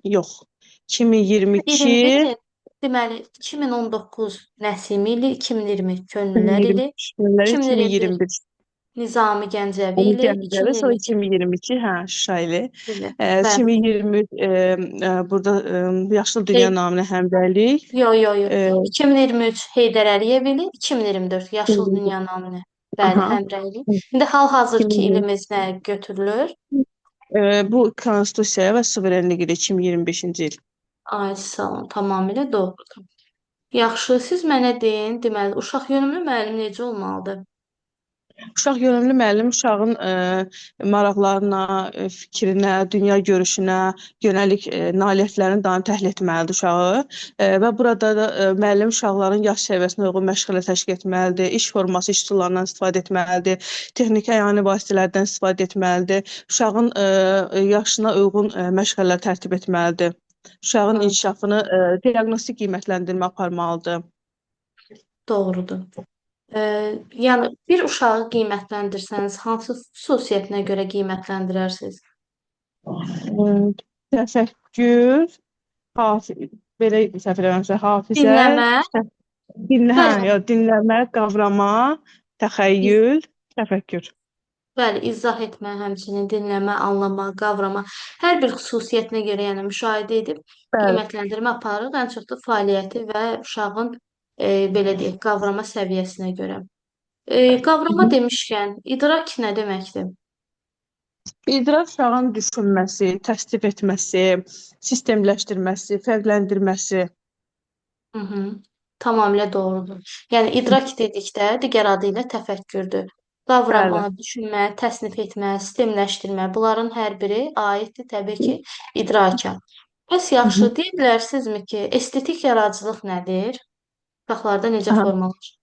B: yox. 2022
A: 21 deməli 2019 Nəsimi ili, 2020 Könüllülər ili,
B: 2023
A: 2021
B: 2021.
A: Nizami Gəncəvi
B: Onu
A: ili,
B: Gəncəvi, sonra
A: 2022
B: 2022, hə, Şuşa ili.
A: ili. Bəli.
B: 2023 burada Yaşıl Dünya
A: Hey,
B: naminə həmrəylik.
A: yo, yo, yo.
B: E,
A: 2023 Heydər Əliyev ili, 2024 Yaşıl Dünya naminə. Bəli,
B: aha.
A: həmrəylik. İndi hal-hazırki
B: 2020.
A: ilimiz nə götürülür?
B: Bu Konstitusiyaya və suverenlik ili 2025-ci il.
A: Ay, sağ olun, tamamilə doğrudur. Yaxşı, siz mənə deyin, deməli, uşaq yönümlü müəllim necə olmalıdır?
B: Uşaq yönümlü müəllim uşağın maraqlarına, fikrinə, dünya görüşünə yönəlik nailiyyətlərini daim təhlil etməlidir uşağı. Və burada da müəllim uşaqların yaş səviyyəsinə uyğun məşğələ təşkil etməlidir, iş forması, iş üsullarından istifadə etməlidir, texniki əyani vasitələrdən istifadə etməlidir, uşağın yaşına uyğun məşğələlər tərtib etməlidir. Uşağın
A: Ay,
B: inkişafını diaqnostik qiymətləndirmə aparmalıdır.
A: doğrudur. Yəni bir uşağı qiymətləndirsəniz, hansı xüsusiyyətinə görə qiymətləndirərsiniz?
B: E, Təfəkkür, hafi, belə səhv eləmirəmsə, hafizə,
A: Dinləmə,
B: dinlə, hə,
A: bəli,
B: ya dinləmə, qavrama,
A: iz,
B: təxəyyül, təfəkkür.
A: bəli, izah etmə, həmçinin dinləmə, anlama, qavrama, hər bir xüsusiyyətinə görə, yəni müşahidə edib
B: Bəli.
A: qiymətləndirmə aparırıq. Ən çox da fəaliyyəti və uşağın belə deyək, qavrama səviyyəsinə görə.
B: Hı
A: Qavrama
B: hı.
A: demişkən, idrak nə deməkdir?
B: İdrak uşağın düşünməsi, təsdiq etməsi, sistemləşdirməsi, fərqləndirməsi.
A: Hı hı. Tamamilə doğrudur. Yəni idrak dedikdə digər adı ilə təfəkkürdür. Qavrama,
B: Bəli.
A: düşünmə, təsnif etmə, sistemləşdirmə, bunların hər biri aiddir təbii ki, idraka. Bəs
B: Hı
A: yaxşı,
B: hı.
A: deyə bilərsinizmi ki, estetik yaradıcılıq nədir? Uşaqlarda necə
B: Aha.
A: formalaşır?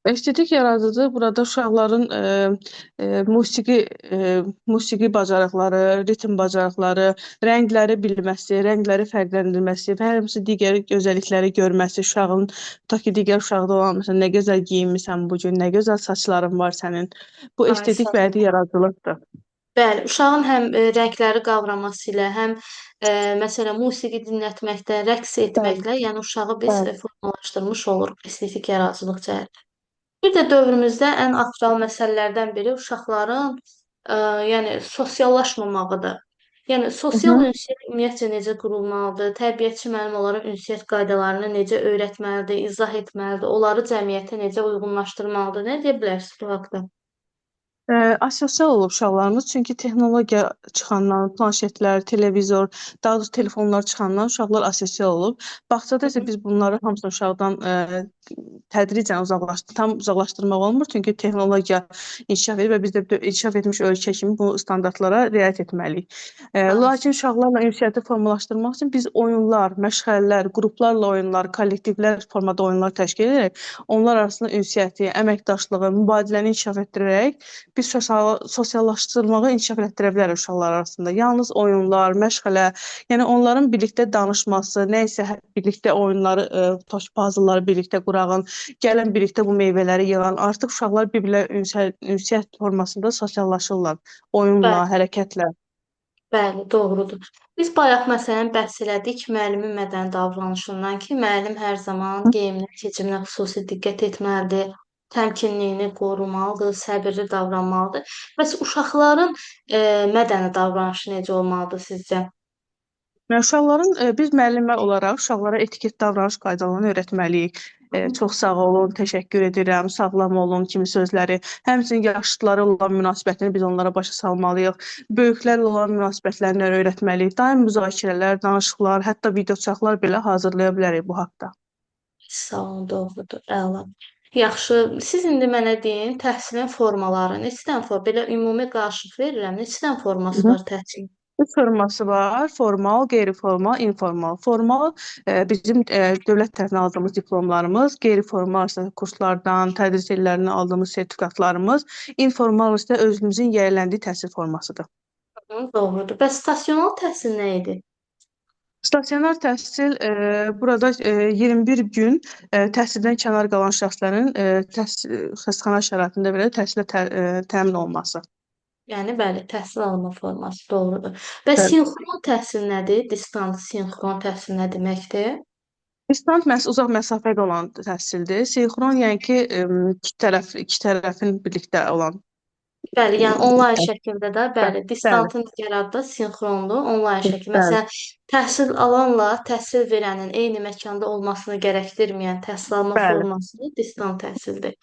B: Estetik yaradıcı burada uşaqların musiqi e, musiqi bacarıqları, ritm bacarıqları, rəngləri bilməsi, rəngləri fərqləndirməsi və həmçinin digər gözəllikləri görməsi, uşağın tutaq ki, digər uşaqda olan məsələn nə gözəl geyinmisən bu gün, nə gözəl saçların var sənin. Bu
A: Ay,
B: estetik
A: sağ
B: bədii
A: ol.
B: yaradıcılıqdır.
A: Bəli, uşağın həm rəngləri qavraması ilə, həm məsələn musiqi dinlətməkdə, rəqs
B: Bəli,
A: etməklə, yəni uşağı biz
B: bəli.
A: formalaşdırmış oluruq estetik yaradıcılıq cəhətdən. Bir də dövrümüzdə ən aktual məsələlərdən biri uşaqların yəni sosiallaşmamağıdır. Yəni
B: Hı
A: sosial
B: hı.
A: ünsiyyət ümumiyyətcə necə qurulmalıdır? Tərbiyəçi müəllim onlara ünsiyyət qaydalarını necə öyrətməlidir, izah etməlidir, onları cəmiyyətə necə uyğunlaşdırmalıdır? Nə deyə bilərsiniz bu haqda?
B: Asosial olub uşaqlarımız, çünki texnologiya çıxandan, planşetlər, televizor, daha doğrusu telefonlar çıxandan uşaqlar asosial olub. Bağçada
A: Hı
B: isə
A: hı.
B: biz bunları hamısını uşaqdan tədricən uzaqlaşdır, tam uzaqlaşdırmaq olmur, çünki texnologiya inkişaf edir və biz də inkişaf etmiş ölkə kimi bu standartlara riayət etməliyik.
A: Ay,
B: Lakin uşaqlarla ünsiyyəti formalaşdırmaq üçün biz oyunlar, məşğələlər, qruplarla oyunlar, kollektivlər formada oyunlar təşkil edərək onlar arasında ünsiyyəti, əməkdaşlığı, mübadiləni inkişaf etdirərək biz sosiallaşdırmağı inkişaf etdirə bilərik uşaqlar arasında. Yalnız oyunlar, məşğələ, yəni onların birlikdə danışması, nə isə birlikdə oyunları, toş puzzleları birlikdə qurağın, gəlin birlikdə bu meyvələri yığan. Artıq uşaqlar bir-birlə ünsiyyət formasında sosiallaşırlar. Oyunla,
A: bəli.
B: hərəkətlə.
A: Bəli, doğrudur. Biz bayaq məsələn bəhs elədik müəllimin mədəni davranışından ki, müəllim hər zaman geyiminə, keçiminə xüsusi diqqət etməlidir, təmkinliyini qorumalıdır, səbirli davranmalıdır. Bəs uşaqların e, mədəni davranışı necə olmalıdır sizcə?
B: Yəni uşaqların biz müəllimlər olaraq uşaqlara etiket davranış qaydalarını öyrətməliyik. Çox sağ olun, təşəkkür edirəm, sağlam olun kimi sözləri. Həmçinin yaşlılara olan münasibətini biz onlara başa salmalıyıq. Böyüklərlə olan münasibətlərini öyrətməliyik. Daim müzakirələr, danışıqlar, hətta videoçaxlar belə hazırlaya bilərik bu haqda.
A: Sağ olun, doğrudur. Əla. Yaxşı, siz indi mənə deyin, təhsilin formaları neçə dənə forma, belə ümumi qarışıq verirəm, neçə dənə forması var təhsilin?
B: Üç forması var: formal, qeyri-formal, informal. Formal bizim dövlət tərəfindən aldığımız diplomlarımız, qeyri-formal isə kurslardan, tədris illərindən aldığımız sertifikatlarımız, informal isə özümüzün yiyələndiyi təhsil formasıdır.
A: Hı, doğrudur. Bəs stasional təhsil nə idi?
B: Stasionar təhsil burada 21 gün təhsildən kənar qalan şəxslərin təhsil xəstəxana şəraitində belə təhsilə təmin olunması.
A: Yəni bəli, təhsil alma forması doğrudur. Bəs
B: Bəli.
A: sinxron təhsil nədir? Distant sinxron təhsil nə deməkdir?
B: Distant məhz uzaq məsafədə olan təhsildir. Sinxron yəni ki, iki tərəf, iki tərəfin birlikdə olan.
A: Bəli, yəni onlayn şəkildə də,
B: Bəli,
A: bəli,
B: bəli,
A: distantın digər adı da sinxrondur, onlayn şəkil.
B: bəli.
A: Məsələn, təhsil alanla təhsil verənin eyni məkanda olmasını gərəkdirməyən təhsil alma
B: Bəli.
A: forması distant təhsildir.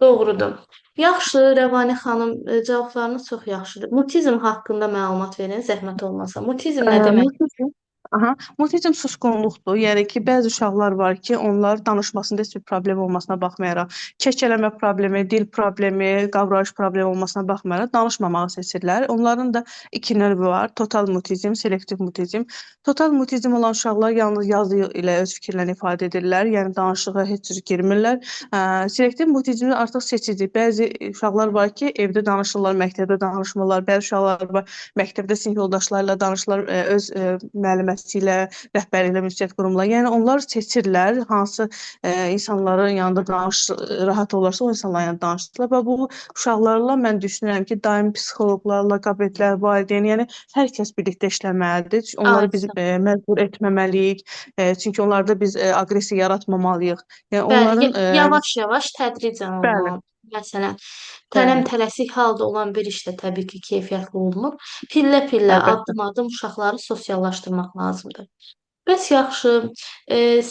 A: Doğrudur. Yaxşı, Rəvani xanım, cavablarınız çox yaxşıdır. Mutizm haqqında məlumat verin, zəhmət olmasa. Mutizm nə demək?
B: Mutizm. Aha, mutizm susqunluqdur. Yəni ki, bəzi uşaqlar var ki, onlar danışmasında heç bir problem olmasına baxmayaraq, kəkələmə problemi, dil problemi, qavrayış problemi olmasına baxmayaraq danışmamağı seçirlər. Onların da iki növü var: total mutizm, selektiv mutizm. Total mutizm olan uşaqlar yalnız yazı ilə öz fikirlərini ifadə edirlər, yəni danışığa heç cür girmirlər. Selektiv mutizmdə artıq seçici. Bəzi uşaqlar var ki, evdə danışırlar, məktəbdə danışmırlar. Bəzi uşaqlar var, məktəbdə sinif yoldaşları ilə danışırlar, öz müəlliməsi ilə, rəhbəri ilə ünsiyyət qurumlar. Yəni onlar seçirlər hansı insanların yanında rahat olarsa o insanların yanında danışırlar və bu uşaqlarla mən düşünürəm ki, daim psixoloqlar, loqopedlər, valideyn, yəni hər kəs birlikdə işləməlidir. Onları biz
A: Ay,
B: məcbur etməməliyik. Çünki onlarda biz aqressiya yaratmamalıyıq. Yəni
A: bəli,
B: onların
A: yavaş-yavaş tədricən
B: bəli,
A: olmalıdır. Məsələn,
B: bəli,
A: tələm-tələsik halda olan bir iş də təbii ki, keyfiyyətli olmur. Pillə-pillə,
B: əlbəttə.
A: addım-addım uşaqları sosiallaşdırmaq lazımdır. Bəs yaxşı,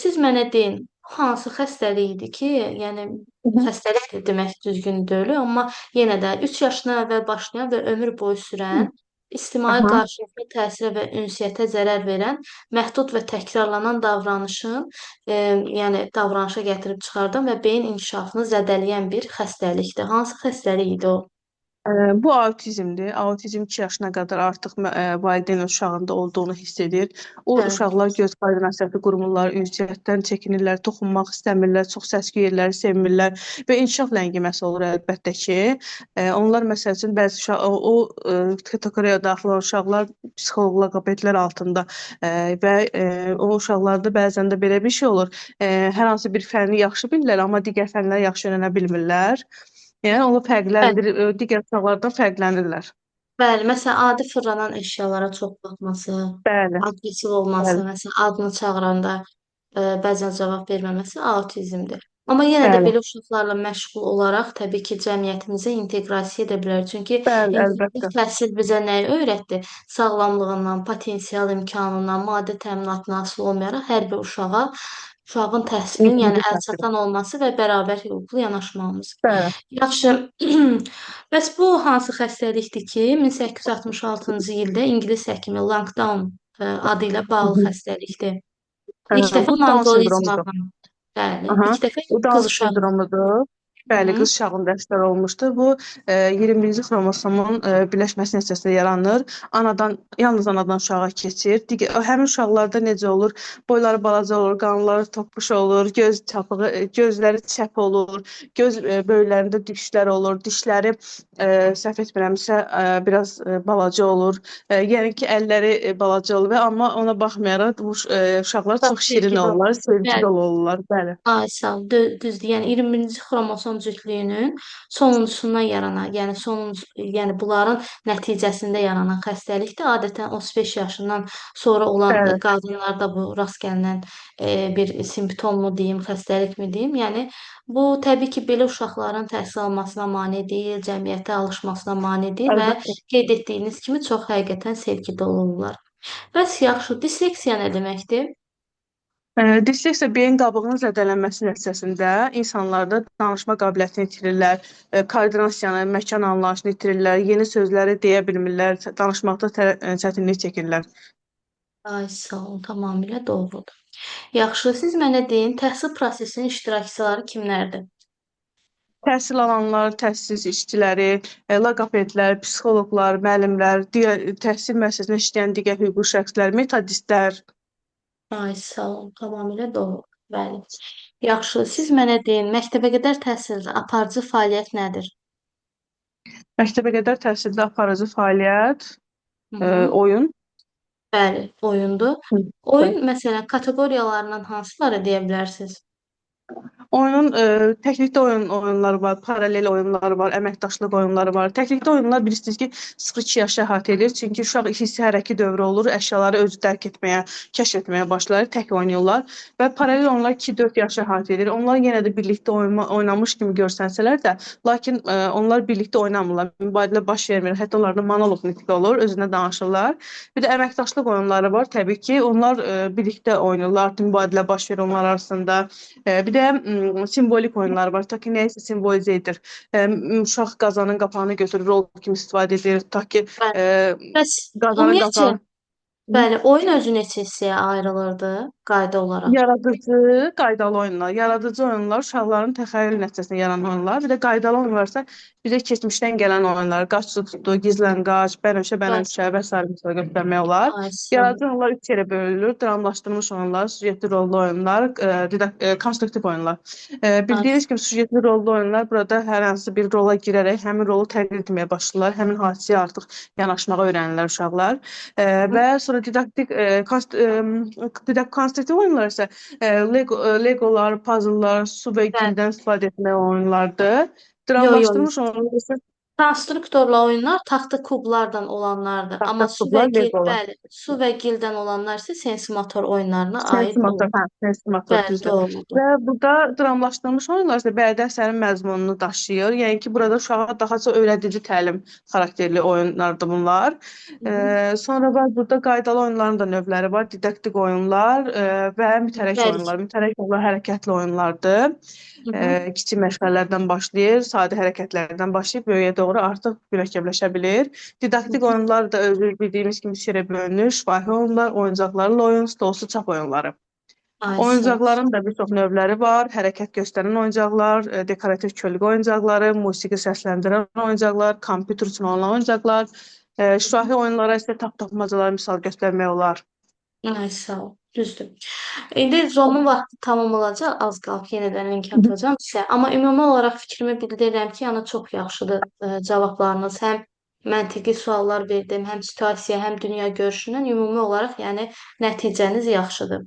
A: siz mənə deyin, bu hansı xəstəlik idi ki, yəni
B: Hı hı.
A: xəstəlik də demək düzgün deyil, amma yenə də 3 yaşından əvvəl başlayan və ömür boyu sürən, ictimai
B: Aha.
A: qarşılıqlı təsirə və ünsiyyətə zərər verən məhdud və təkrarlanan davranışın, e, yəni davranışa gətirib çıxardan və beyin inkişafını zədələyən bir xəstəlikdir. Hansı xəstəlik idi o?
B: Bu autizmdir. Autizm 2 yaşına qədər artıq valideyn uşağında olduğunu hiss edir. O
A: Bəli.
B: uşaqlar göz koordinasiyası qurmurlar, ünsiyyətdən çəkinirlər, toxunmaq istəmirlər, çox səs-küy yerləri sevmirlər və inkişaf ləngiməsi olur əlbəttə ki. Onlar məsəl üçün bəzi uşaq o kateqoriyaya daxil olan uşaqlar psixoloq, loqopedlər altında və o uşaqlarda bəzən də belə bir şey olur. Hər hansı bir fənni yaxşı bilirlər, amma digər fənləri yaxşı öyrənə bilmirlər. Yəni onu
A: Bəli.
B: fərqləndirir, digər uşaqlardan fərqlənirlər.
A: Bəli, məsələn, adi fırlanan əşyalara çox baxması,
B: Bəli,
A: aqressiv olması,
B: bəli,
A: məsələn, adını çağıranda bəzən cavab verməməsi autizmdir. Amma yenə də
B: bəli,
A: belə uşaqlarla məşğul olaraq təbii ki, cəmiyyətimizə inteqrasiya edə bilər. Çünki
B: bəli,
A: inklüziv
B: əlbəttə.
A: təhsil bizə nəyi öyrətdi? Sağlamlığından, potensial imkanından, maddi təminatından asılı olmayaraq hər bir uşağa uşağın təhsilinin, yəni
B: İnklüziv təhsil.
A: əlçatan olması və bərabər hüquqlu yanaşmamız.
B: Bəli.
A: Yaxşı. Bəs bu hansı xəstəlikdir ki, 1866-cı ildə ingilis həkimi Langdown adı ilə
B: Hı
A: bağlı
B: hı.
A: xəstəlikdir. İlk dəfə
B: Bu Down
A: monqolizm
B: sindromudur.
A: adlanır. Bəli,
B: Aha,
A: ilk dəfə
B: bu Down
A: qız uşağı.
B: sindromudur. Bəli,
A: Hı.
B: qız uşağında əşkar olmuşdu. Bu 21-ci xromosomun birləşməsi nəticəsində yaranır. Anadan, yalnız anadan uşağa keçir. Digər həmin uşaqlarda necə olur? Boyları balaca olur, qanları toppuş olur, göz çapığı, gözləri çəp olur, göz böyürlərində dişlər olur, dişləri səhv etmirəmsə biraz balaca olur. Yəni ki, əlləri balaca olur və amma ona baxmayaraq bu uşaqlar
A: Çox
B: çox şirin
A: sevgi dolu.
B: olurlar, sevgi
A: Bəli.
B: dolu olurlar. Bəli.
A: Ay sağ ol. Düzdür. Yəni 21-ci xromosom cütlüyünün sonuncusundan yaranan, yəni sonuncu, yəni bunların nəticəsində yaranan xəstəlikdir. Adətən 35 yaşından sonra olan
B: Bəli.
A: qadınlarda bu rast gəlinən bir simptommu deyim, xəstəlikmi deyim. Yəni bu təbii ki, belə uşaqların təhsil almasına mane deyil, cəmiyyətə alışmasına mane deyil və
B: Əlbəttə.
A: qeyd etdiyiniz kimi çox həqiqətən sevgi dolu olurlar. Bəs yaxşı, disleksiya nə deməkdir?
B: Disleksiya beyin qabığının zədələnməsi nəticəsində insanlarda danışma qabiliyyətini itirirlər, koordinasiyanı, məkan anlayışını itirirlər, yeni sözləri deyə bilmirlər, danışmaqda çətinlik çəkirlər.
A: Ay sağ ol, tamamilə doğrudur. Yaxşı, siz mənə deyin, təhsil prosesinin iştirakçıları kimlərdir?
B: Təhsil alanlar, təhsil işçiləri, loqopedlər, psixoloqlar, müəllimlər, digər təhsil müəssisəsində işləyən digər hüquqi şəxslər, metodistlər.
A: Ay sağ ol, tamamilə doğru. Bəli. Yaxşı, siz mənə deyin, məktəbəqədər təhsildə aparıcı fəaliyyət nədir?
B: Məktəbəqədər təhsildə aparıcı fəaliyyət,
A: Hı -hı.
B: oyun.
A: Bəli, oyundur.
B: Hı.
A: Oyun məsələn kateqoriyalarından hansıları deyə bilərsiniz?
B: Oyunun təklikdə oyunları var, paralel oyunları var, əməkdaşlıq oyunları var. Təklikdə oyunlar bilirsiniz ki, 0-2 yaşı əhatə edir. Çünki uşaq hissi hərəki dövrü olur, əşyaları özü dərk etməyə, kəşf etməyə başlayır, tək oynayırlar. Və paralel oyunlar 2-4 yaşı əhatə edir. Onlar yenə də birlikdə oynamış kimi görsənsələr də, lakin onlar birlikdə oynamırlar, mübadilə baş vermir. Hətta onlarda monoloq nitqi olur, özünə danışırlar. Bir də əməkdaşlıq oyunları var, təbii ki, onlar birlikdə oynayırlar, artıq mübadilə baş verir onlar arasında. Bir də simvolik oyunlar var. Ta ki nəyisə simvolizə edir. Uşaq qazanın qapağını götürür, rol kimi istifadə edir. Ta ki
A: Bəli.
B: e,
A: Bəs
B: qazanın
A: ümumiyyətcə,
B: qapağı.
A: bəli, oyun özü neçə hissəyə ayrılırdı qayda olaraq?
B: Yaradıcı, qaydalı oyunlar. Yaradıcı oyunlar uşaqların təxəyyül nəticəsində yaranan oyunlar. Bir də qaydalı oyunlar isə bizə keçmişdən gələn oyunlar. Qaç tutdu, gizlənqaç, bənövşə,
A: Bəli.
B: bənövşə və sair misal göstərmək olar.
A: Ay, sağ ol.
B: Yaradıcı oyunlar üç yerə bölünür. Dramlaşdırılmış oyunlar, süjetli rollu oyunlar, konstruktiv oyunlar.
A: Ay,
B: Bildiyiniz kimi süjetli rollu oyunlar burada hər hansı bir rola girərək həmin rolu təqlid etməyə başlayırlar. Həmin hadisəyə artıq yanaşmağı öyrənirlər uşaqlar.
A: hı.
B: Və sonra didaktik konstruktiv oyunlar isə Legolar, puzzlelar, su və
A: Bəli.
B: gildən istifadə etmək oyunlardır.
A: Yo, yo.
B: Dramlaşdırılmış oyunlar isə
A: Konstruktorla oyunlar taxta kublardan olanlardır.
B: taxta
A: Amma su və
B: kublar,
A: gil,
B: Legolar.
A: bəli, su və gildən olanlar isə sensimator oyunlarına aid
B: Sensimator,
A: olur.
B: hə, sensimator
A: Bəli,
B: düzdür.
A: doğrudur.
B: Və burada dramlaşdırılmış oyunlar isə bədii əsərin məzmununu daşıyır. Yəni ki, burada uşağa daha çox öyrədici təlim xarakterli oyunlardır bunlar.
A: Hı hı.
B: Sonra var burada qaydalı oyunların da növləri var. Didaktik oyunlar və mütərək
A: Bəli.
B: oyunlar. Mütərək oyunlar hərəkətli oyunlardır.
A: Hı hı.
B: Kiçik məşğələlərdən başlayır, sadə hərəkətlərdən başlayıb böyüyə doğru artıq mürəkkəbləşə bilir.
A: Hı
B: Didaktik
A: hı.
B: oyunlar da özü bildiyimiz kimi üç yerə bölünür. Şifahi oyunlar, oyuncaqlarla oyun, stolsu çap oyunları.
A: Ay, sağ ol.
B: Oyuncaqların da bir çox növləri var. Hərəkət göstərən oyuncaqlar, dekorativ kölgə oyuncaqları, musiqi səsləndirən oyuncaqlar, kompüter üçün olan oyuncaqlar.
A: Hı hı.
B: Şifahi oyunlara isə tap-tapmacalar misal göstərmək olar.
A: Ay, sağ ol. Düzdür. İndi Zoom-un vaxtı tamam olacaq, az qalıb yenidən link atacağım sizə. Amma ümumi olaraq fikrimi bildirirəm ki, yəni çox yaxşıdır cavablarınız. Həm məntiqi suallar verdim, həm situasiya, həm dünya görüşündən ümumi olaraq, yəni nəticəniz yaxşıdır.